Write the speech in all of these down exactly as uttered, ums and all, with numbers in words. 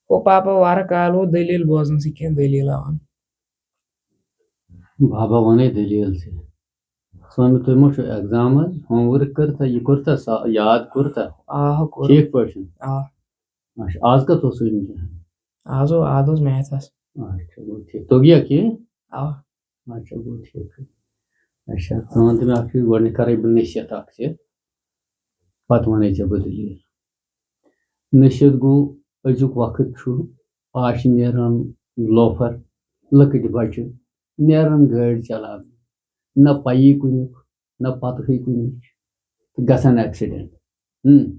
او پاپا، وارٕ کال ووت دٔلیٖل بوزنَسٕے، کینٛہہ دٔلیٖلہ وَن۔ بابا وَنے دٔلیٖل ژےٚ۔ ژٕ وَن مےٚ، تۄہہِ ما چھُو exam حظ؟ Homework کٔرتھا؟ یہِ کوٚرتھا سا-، یاد کوٚرتھا؟ آ، ہو کوٚر۔ ٹھیٖک پٲٹھۍ؟ آ۔ اچھا، آز کَتھ اوسُے امتحان؟ آز او-، آز اوس maths۔ اچھا، گوٚو ٹھیٖک۔ توٚگیا کینٛہہ؟ آ۔ اچھا، گوٚو ٹھیٖک۔ اچھا، ژٕ وَن تہٕ مےٚ اَکھ چیٖز، گۄڈٕنٮ۪تھ کَرَے بہٕ نصیحت اَکھ ژےٚ، پَتہٕ وَنَے ژےٚ بہٕ دٔلیٖل۔ نصیحت گوٚو، أزیُک وقت چھُ، آز چھِ نیران لوفر، لۄکٕٹۍ بَچہٕ نیران گٲڑۍ چلاونہِ، نہ پَیی کُنیُک، نہ پَتہٕے کُنِچ، تہٕ گژھان accident۔ ہُم،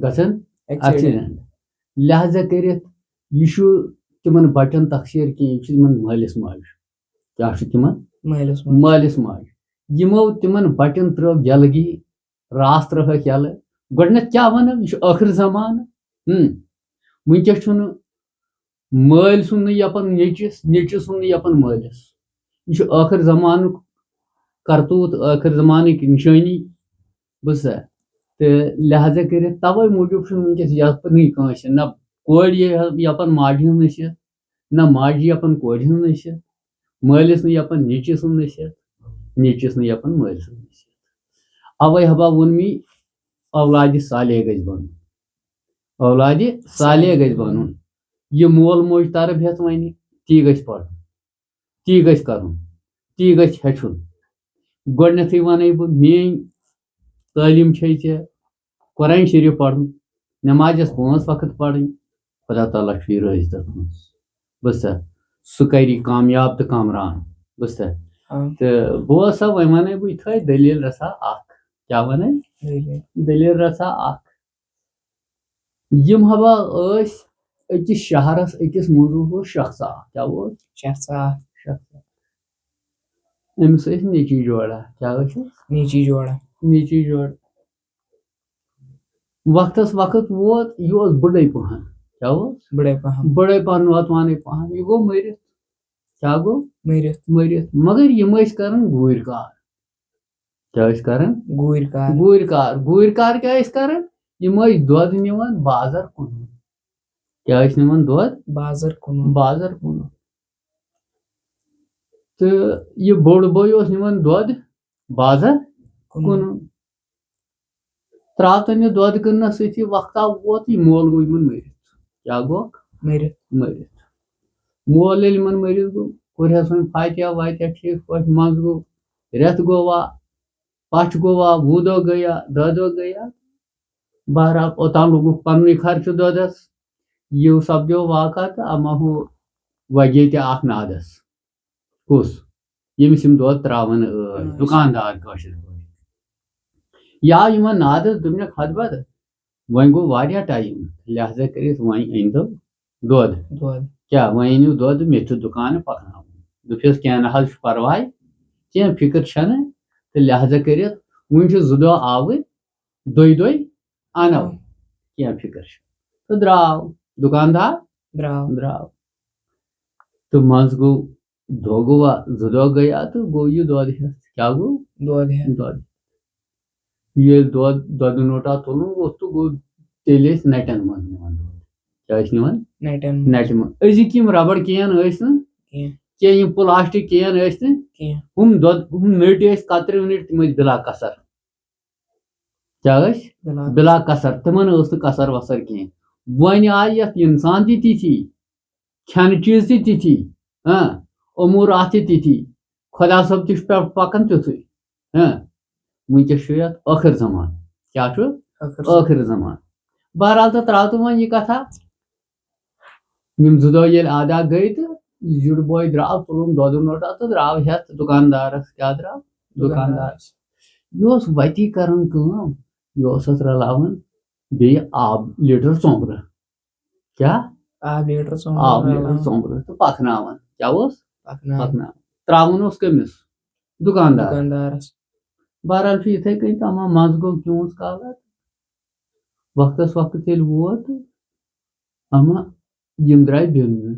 گژھان accident۔ Accident۔ لہذا کٔرِتھ، یہِ چھُ تِمن بَچن تقصیر کینٛہہ، یہِ چھُ تِمن مٲلِس ماجہِ۔ کیٛاہ چھُ تِمن؟ مٲلِس ماجہِ۔ مٲلِس ماجہِ۔ یِمو تِمن بَچن ترٲو یلگی، راس ترٲوہکھ یلہٕ۔ گۄڈٕنٮ۪تھ کیٛاہ وَنو؟ یہِ چھُ ٲخٕر زمانہٕ۔ ہُم۔ وٕنکیٚس چھُنہٕ مٲلۍ سُنٛد نہٕ یَپَن نیٚچِس، نیٚچِس سُنٛد نہٕ یَپَن مٲلِس۔ یہِ چھُ ٲخٕر زمانُک کرتوٗت، ٲخٕر زمانٕکۍ نِشٲنی۔ بوٗزتھا؟ تہٕ لہذا کٔرِتھ، تَوَے موٗجوٗب چھُنہٕ وٕنکیٚس یَپنٕے کٲنٛسہِ، نہ کورِ یہِ-، یَپَن ماجہِ ہٕنٛز نصیحت، نہ ماجہِ یَپَن کورِ ہٕنٛز نصیحت، مٲلِس نہٕ یَپَن نیٚچِس سٕنٛز نصیحت، نیٚچِس نہٕ یَپَن مٲلۍ سٕنٛز نصیحت۔ اَوَے ہبا ووٚن مےٚ، اولادِ صالح گژھِ بَنُن۔ اولادِ صالح گژھِ بَنُن۔ یہِ مول موج تربیت وَنہِ، تی گژھِ پَرُن، تی گژھِ کَرُن، تی گژھِ ہیٚچھُن۔ گۄڈٕنیٚتھٕے وَنَے بہٕ، میٛٲنۍ تعلیٖم چھے ژےٚ قرآن شریٖف پَرُن، نمازَس پانٛژھ وقت پَرٕنۍ، خدا تعالیٰ چھُے رٲضۍ تَتھ منٛز۔ بوٗزتھا؟ سُہ کَری کامیاب تہٕ کامران۔ بوٗزتھا؟ آ۔ تہٕ بوز سا، وۄنۍ وَنَے بہٕ یِتھٲے دٔلیٖل رَژھا اَکھ۔ کیٛاہ وَنَے؟ دٔلیٖل۔ دٔلیٖل رَژھا اَکھ۔ یِم ہبا ٲسۍ أکِس شہرس، أکِس منٛز اوس شخصا اکھ۔ کیٛاہ اوس؟ شخصا اکھ۔ شخصا۔ أمِس ٲسۍ نیٚچی جوڑا۔ کیٛاہ ٲسِس؟ نیٚچی جوڑا۔ نیٚچی جوڑا۔ وقتس وقت ووت، یہِ اوس بٕڈے پہن۔ کیٛاہ اوس؟ بٕڈے پہن۔ بٕڈے پہن، نوتوانٕے پہن۔ یہِ گوٚو مٔرِتھ۔ کیٛاہ گوٚو؟ مٔرِتھ۔ مٔرِتھ۔ مگر یِم ٲسۍ کران گوٗرۍ کار۔ کیٛاہ ٲسۍ کران؟ گوٗرۍ کار۔ گوٗرۍ کار۔ گوٗرۍ کار کیٛاہ ٲسۍ کران؟ یِم ٲسۍ دۄد نِوان بازر کُنُن۔ کیٛاہ ٲسۍ نِوان دۄد؟ بازر کُنُن۔ بازر کُنُن۔ تہٕ یہِ بوٚڑ بوے اوس نِوان دۄد بازر کُنُن۔ کُنُن۔ ترٛاو تٔمۍ یہِ دۄد کٕننَس سۭتی وقتا ووت، یہِ مول گوٚو یِمَن مٔرِتھ۔ کیٛاہ گوٚو؟ مٔرِتھ۔ مٔرِتھ۔ مول ییٚلہِ یِمَن مٔرِتھ گوٚو، کوٚرہَس وۄنۍ فاتحہ واتحہ ٹھیٖک پٲٹھۍ، منٛز گوٚو، رٮ۪تھ گوٚوا، پَچھ گوٚوا، وُہ دۄہ گٔیا، دَہ دۄہ گٔیا۔ بہرحال، اوٚتام لوٚگُکھ پَننُے خرچہٕ دۄدَس۔ یہِ سَپدیو واقعہ تہٕ اَما ہُہ وَگے تہِ اَکھ نادَس۔ کُس؟ ییٚمِس یِم دۄد ترٛاوان ٲسۍ، اۭں۔ دُکاندار کٲشِر پٲٹھۍ۔ یہِ آو یِمَن نادَس، دوٚپنَکھ، "ہَتہٕ بَد، وۄنۍ گوٚو واریاہ ٹایم، لہذا کٔرِتھ وۄنۍ أنۍ تو دۄد۔" دۄد۔ کیٛاہ، وۄنۍ أنِو دۄد، مےٚ چھُ دُکانہٕ پَکناوُن۔ دوٚپُس، "کینٛہہ نہ حظ چھُ پَرواے، کینٛہہ فِکر چھَنہٕ۔" تہٕ لہذا کٔرِتھ وۄنۍ چھِ زٕ دۄہ آوٕرۍ، دۄیہِ دۄہہِ اَنو، اۭں۔ کینٛہہ فِکر چھَنہٕ۔ تہٕ درٛاو دُکاندار، درٛاو۔ درٛاو۔ تہٕ منٛزٕ گوٚو دۄہ گوٚوا، زٕ دۄہ گٔیا تہٕ گوٚو یہِ دۄد ہٮ۪تھ۔ کیٛاہ گوٚو؟ دۄد ہٮ۪تھ۔ دۄد۔ ییٚلہِ دۄد، دۄدٕ نوٚٹا تُلُن ووٚتھ تہٕ گوٚو، تیٚلہِ ٲسۍ نَٹٮ۪ن منٛز نِوان دۄد۔ کیٛاہ ٲسۍ نِوان؟ نَٹٮ۪ن منٛز۔ نَٹہِ منٛز۔ أزِکۍ یِم ربڑ کین ٲسۍ نہٕ کینٛہہ۔ کینٛہہ، یِم پلاسٹک کین ٲسۍ نہٕ کینٛہہ۔ ہُم دۄد، ہُم نٔٹۍ ٲسۍ، کترِو نٔٹۍ، تِم ٲسۍ بِلا کسر۔ کیٛاہ ٲسۍ؟ بِلا بِلا کسر۔ تِمن ٲس نہٕ کسر وسر کینٛہہ۔ وۄنۍ آیہِ یتھ انسان تہِ تِتھی، کھٮ۪نہٕ چیٖز تہِ تِتھی، ہاں، اموٗرات تہِ تِتھی، خۄدا صٲب تہِ چھُ پٮ۪ٹھ پکان تیُتھُے، ہاں۔ وٕنکیٚس چھُ یتھ ٲخٕر زمان۔ کیٛاہ چھُ؟ ٲخٕر زمان۔ ٲخٕر زمان۔ بہرحال، تہٕ ترٛاو تہٕ وۄنۍ یہِ کتھا۔ یِم زٕ دۄہ ییٚلہِ ادا گٔے تہٕ یہِ جُڑ بوے درٛاو، تُلُن دۄدٕ نوٚٹا تہٕ درٛاو ہٮ۪تھ دُکاندارس۔ کیٛاہ درٛاو؟ دُکاندارس۔ دُکاندارس۔ یہِ اوس وتی کران کٲم، یہِ اوس اتھ رلاوان بیٚیہِ آب لیٖٹر ژوٚمبرٕ۔ کیٛاہ؟ آب لیٖٹر ژوٚمبرٕ آب لیٖٹر رلاوان۔ ژوٚمبرٕ تہٕ پکناوان۔ کیٛاہ اوس؟ پکناوان۔ پکناوان۔ ترٛاوُن اوس کٔمِس؟ دُکاندار۔ دُکاندارس۔ بہرحال چھُ یِتھَے کٔنۍ تہٕ اما منٛزٕ گوٚو کیوٗنٛژ کالہ۔ وقتس وقت ییٚلہِ ووت تہٕ اما یِم درٛاے بیوٚن بیوٚن۔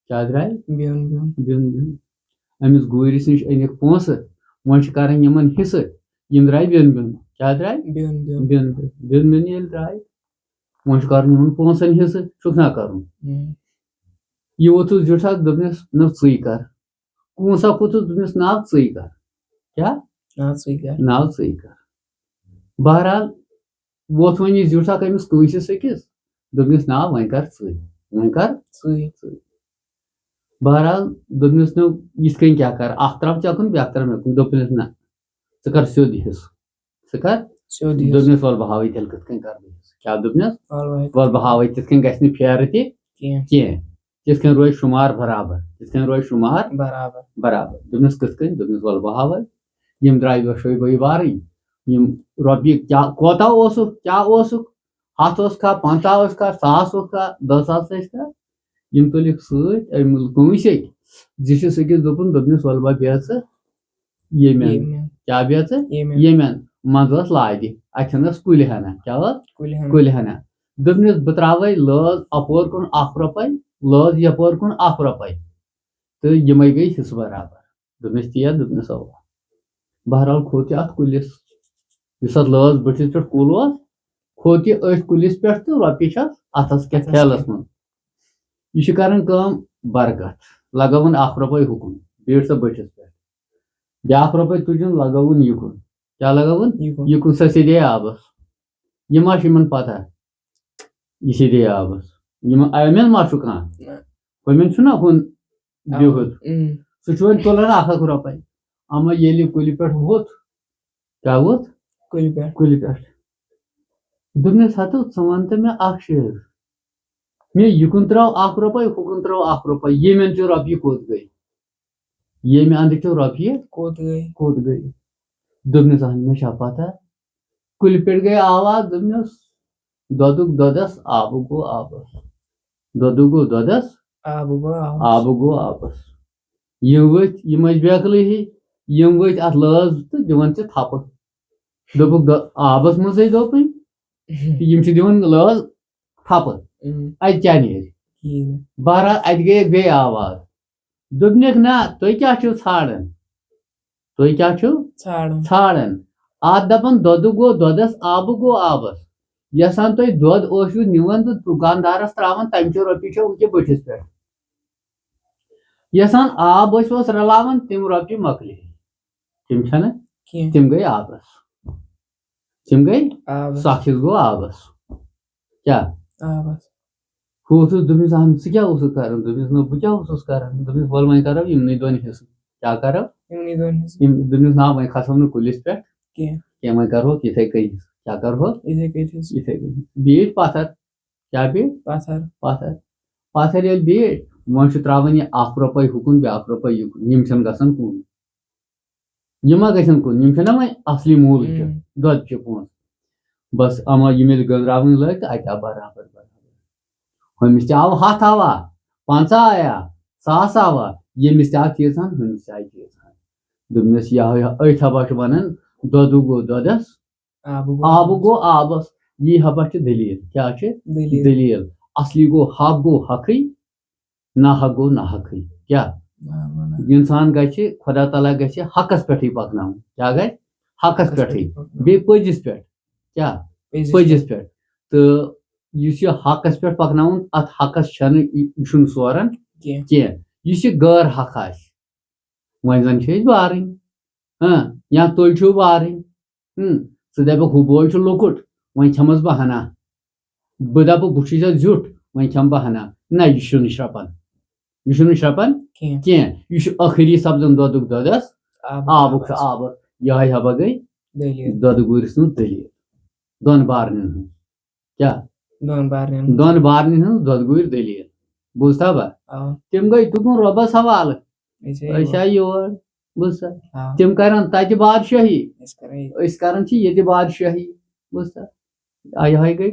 کیٛاہ درٛاے؟ بیوٚن بیوٚن۔ بیوٚن بیوٚن۔ أمِس گوٗرِس نِش أنِکھ پونٛسہٕ، وۄنۍ چھِ کران یِمن حصہٕ، یِم درٛاے بیوٚن بیوٚن۔ کیٛاہ درٛاے؟ بیوٚن بیوٚن۔ بیوٚن بیوٚن۔ بیوٚن بیوٚن ییٚلہِ درٛاے، وۄنۍ چھُ کرُن یِمن پونٛسن حصہٕ، چھُکھ نا کرُن؟ ہُم۔ یہِ ووٚتھُس زیُٹھ اکھ، دوٚپنس، "نہ، ژٕے کر۔" کونٛسا کھوٚتُس، دوٚپنس، "نہ، ژٕے کر۔" کیٛاہ؟ نہ، ژٕے کر۔ نہ، ژٕے کر۔ بہرحال، ووٚتھ وۄنۍ یہِ زیُٹھ اکھ أمِس کٲنٛسہِ أکِس، دوٚپنس، "نہ، وۄنۍ کر ژٕے، وۄنۍ کر ژٕے۔" ژٕے۔ بہرحال، دوٚپنس، "نہ، یِتھ کٔنۍ کیٛاہ کر؟ اکھ ترٛاو ژےٚ کُن، بیٛاکھ ترٛاو مےٚ کُن۔" دوٚپنس، "نہ، ژٕ کر سیوٚد یہِ حصہٕ، ژٕ کر۔" سیوٚد یہِ حصہٕ۔ دوٚپنس، "وَلہٕ بہٕ ہاوَے تیٚلہِ کِتھ کٔنۍ کر بہٕ حصہٕ۔" کیٛاہ دوٚپنس؟ وَلہٕ بہٕ ہاوَے۔ "وَلہٕ بہٕ ہاوَے تِتھ کٔنۍ گژھِ نہٕ پھیرٕ تہِ کینٛہہ۔ کینٛہہ۔ تِتھ کٔنۍ روزِ شُمار برابر، تِتھ کٔنۍ روزِ شُمار برابر۔ برابر۔" دوٚپنس، "کِتھ کٔنۍ؟" دوٚپنس، "وَلہٕ بہٕ ہاوَے۔" یِم درٛاے دۄشوے بٲے بارٕنۍ۔ یِم رۄپیہِ کیٛاہ، کوتاہ اوسُکھ، کیٛاہ اوسُکھ؟ ہَتھ اوس کھا، پنٛژاہ اوس کھا، ساس اوس کھا، دَہ ساس ٲسۍ کھا؟ یِم تُلِکھ سۭتۍ، أمۍ کٲنٛسہِ أکۍ، زِٹھِس أکِس دوٚپُن، دوٚپنس، "وَلہٕ بہٕ بیٚہہ ژٕ ییٚمٮ۪ن۔" ییٚمٮ۪ن۔ کیٛاہ بیٚہہ ژٕ؟ ییٚمٮ۪ن۔ ییٚمٮ۪ن۔ منٛزٕ ٲس لادِ، اَتھٮ۪ن ٲس کُلہِ ہنا۔ کیٛاہ ٲس؟ کُلہِ ہنا۔ کُلہِ ہنا۔ دوٚپنس، "بہٕ ترٛاوَے لٲز اَپور کُن اَکھ رۄپَے، لٲز یَپور کُن اَکھ رۄپَے، تہٕ یِمَے گٔے حصہٕ برابر۔" دوٚپنس، "تی یا؟" دوٚپنس، "اَوا۔" بہرحال کھوٚت یہِ اَتھ کُلِس، یُس اَتھ لٲز بٔٹھِس پٮ۪ٹھ کُل اوس، کھوٚت یہِ أتھۍ کُلِس پٮ۪ٹھ تہٕ رۄپیہِ چھَس اَتھَس کٮ۪تھ اَتھَس ٹھیلَس کٮ۪تھ۔ منٛز۔ یہِ چھُ کران کٲم، برکت، لگاوُن اَکھ رۄپَے ہُکُن، بیٖٹھ سا بٔٹھِس پٮ۪ٹھ، بیٛاکھ رۄپَے تُجُن، لگاوُن یِکُن۔ کیٛاہ لگاوُن؟ یِکُن۔ یِکُن سا سیٚدے آبَس۔ یہِ ما چھِ یِمَن پَتہ؟ یہِ سیٚدے آبَس۔ یِمَن، أمٮ۪ن ما چھُ کانٛہہ؟ نہ۔ ہُمٮ۪ن چھُنہ ہُن آ۔ بِہُت۔ اۭں۔ سُہ چھُ وۄنۍ تُلان اَکھ اَکھ رۄپَے۔ اما ییٚلہِ یہِ کُلہِ پٮ۪ٹھ ووٚتھ، کیٛاہ ووٚتھ؟ کُلہِ پٮ۪ٹھ۔ کُلہِ پٮ۪ٹھ۔ دوٚپنَس، "ہَتہٕ، ژٕ وَن تہٕ مےٚ اَکھ چیٖز۔ مےٚ یِکُن ترٛاو اَکھ رۄپَے، ہُکُن ترٛاو اَکھ رۄپَے، ییٚمٮ۪ن چہِ رۄپیہِ کوٚت گٔے؟ ییٚمہِ اَندٕ چہِ رۄپیہِ کوٚت گٔے؟" کوٚت گٔے؟ دوٚپنَس، "اَہَن، مےٚ چھا پَتہ؟" کُلہِ پٮ۪ٹھ گٔے آواز، دوٚپنَس، "دۄدُک دۄدَس، آبُک گوٚو آبَس۔ دۄدُک گوٚو دۄدَس، آبُک گوٚو آبَس۔" آبُک گوٚو آبَس۔ یِم ؤتھۍ، یِم ٲسۍ بیکلٕے ہی، یِم ؤتھۍ اَتھ لٲز تہٕ دِوان چھِ تھپہٕ۔ دوٚپُکھ، "دۄ-، آبَس منٛزٕے دوٚپُے۔" تہٕ یِم چھِ دِوان لٲز تھپہٕ۔ اۭں۔ اَتہِ کیٛاہ نیرِ؟ کِہیٖنۍ نہٕ۔ بہرحال، اَتہِ گٔیَکھ بیٚیہِ آواز۔ دوٚپنَکھ، "نہ، تُہۍ کیٛاہ چھِو ژھانٛڈان؟ تُہۍ کیٛاہ چھِو ژھانٛڈان۔ ژھانٛڈان؟ اَتھ دَپان، دۄدُک گوٚو دۄدَس، آبُک گوٚو آبَس۔ یَژھان تُہۍ دۄد ٲسِو نِوان تہٕ دُکاندارَس ترٛاوان، تَمہِ چہِ رۄپیہِ چھو وٕنکہِ بٔٹھِس پٮ۪ٹھ۔ یَژھان آب ٲسِوَس رَلاوان، تِم رۄپیہِ مۄکلے۔ تِم چھَنہٕ؟ کینٛہہ۔ تِم گٔے آبَس۔ تِم گٔے؟ آبَس۔ سُہ اَکھ حِصہٕ گوٚو آبَس۔ کیٛاہ؟" آبَس۔ ہُہ اوسُس دوٚپمَس، "اَہَن، ژٕ کیٛاہ اوسُکھ کَران؟" دوٚپمَس، "نہ، بہٕ کیٛاہ اوسُس کَران؟" دوٚپمَس، "وَلہٕ وۄنۍ کَرو یِمنٕے دۄن حِصَن۔" کیٛاہ کَرو؟ یِمنٕے دۄن حِصَن۔ یِم، دوٚپمَس، "نہ، وۄنۍ کھسو نہٕ کُلِس پٮ۪ٹھ کینٛہہ۔ کینٛہہ، وۄنۍ کَرہوکھ یِتھَے کٔنۍ حِصہٕ۔" کیٛاہ کَرہوکھ؟ یِتھَے کٔنۍ حِصہٕ۔ یِتھَے کٔنۍ۔ بیٖٹھۍ پَتھَر۔ کیٛاہ بیٖٹھۍ؟ پَتھَر۔ پَتھَر۔ پَتھَر ییٚلہِ بیٖٹھۍ، وۄنۍ چھُ ترٛاوان یہِ اَکھ رۄپَے ہُکُن، بیٛاکھ رۄپَے یُکُن۔ یِم چھِنہٕ گژھان کُن۔ یِم ما گژھن کُن؟ یِم چھِنہ وۄنۍ اَصلی موٗلہٕ چھِ، اۭں۔ دۄدٕ چہِ پونٛسہٕ۔ بس اما یِم ییٚلہِ گٔنٛزراوٕنۍ لٲگۍ تہٕ اَتہِ آو برابر برابر۔ ہُمِس تہِ آو ہَتھ آوا، پنٛژاہ آیا، ساس آوا، ییٚمِس تہِ آو تیٖژ ہن، ہُمِس تہِ آیہِ تیٖژ ہن۔ دوٚپمَس، یہِ ہا، یہِ، أتھۍ ہبا چھِ وَنان، دۄدُک گوٚو دۄدَس، آبُک گوٚو آبُک آبَس۔ گوٚو آبَس۔ یی ہبا چھِ دٔلیٖل۔ کیٛاہ چھِ؟ دٔلیٖل۔ دٔلیٖل۔ اَصلی گوٚو حق گوٚو حقٕے، ناحق گوٚو ناحقٕے۔ کیٛاہ؟ نہ، نہ، نہ۔ اِنسان گژھِ، خۄدا تعالیٰ گژھِ حقَس پٮ۪ٹھٕے پَکناوُن۔ کیٛاہ گژھِ؟ حقَس حقَس پٮ۪ٹھٕے۔ پٮ۪ٹھٕے پَکناوُن۔ بیٚیہِ پٔزِس پٮ۪ٹھ۔ کیٛاہ؟ پٔزِس پٔزِس پٮ۪ٹھ۔ پٮ۪ٹھ۔ تہٕ یُس یہِ حقَس پٮ۪ٹھ پَکناوُن، اَتھ حقَس چھَنہٕ یہِ، یہِ چھُنہٕ سوران کینٛہہ۔ کینٛہہ۔ یُس یہِ غٲر حق آسہِ، وۄنۍ زَن چھِ أسۍ بارٕنۍ۔ ہاں، یا تُہۍ چھِو بارٕنۍ۔ ہم، ژٕ دَپَکھ، "ہُہ بوے چھُ لۄکُٹ، وۄنۍ کھٮ۪مَس بہٕ ہنا۔ بہٕ دَپہٕ، بہٕ چھُس زیُٹھ، وۄنۍ کھٮ۪مہٕ بہٕ ہنا۔" نہ، یہِ چھُنہٕ شرٛپان۔ یہِ چھُنہٕ شرٛپان کینٛہہ۔ کینٛہہ۔ یہِ چھُ ٲخری سپدان دۄدُک دۄدَس، آبُک آبُک چھُ آبَس۔ آبَس۔ یِہوٚے ہبا گٔے دٔلیٖل۔ دۄدٕ گوٗرۍ سٕنٛز دٔلیٖل۔ دۄن بارنٮ۪ن ہٕنٛز۔ کیٛاہ؟ دۄن بارنٮ۪ن ہٕنٛز۔ دۄن بارنٮ۪ن ہٕنٛز دۄدٕ گوٗرۍ دٔلیٖل۔ بوٗزتھا با؟ آ۔ تِم گٔے تُکُن رۄبَس حوالہٕ۔ أسۍ آے أسۍ یور۔ آے یور۔ بوٗزتھا؟ آ۔ تِم کَرَن تَتہِ بادشٲہی۔ أسۍ کَرو ییٚتہِ۔ أسۍ کَرَن چھِ ییٚتہِ بادشٲہی۔ بوٗزتھا؟ آ، یِہوٚے گٔے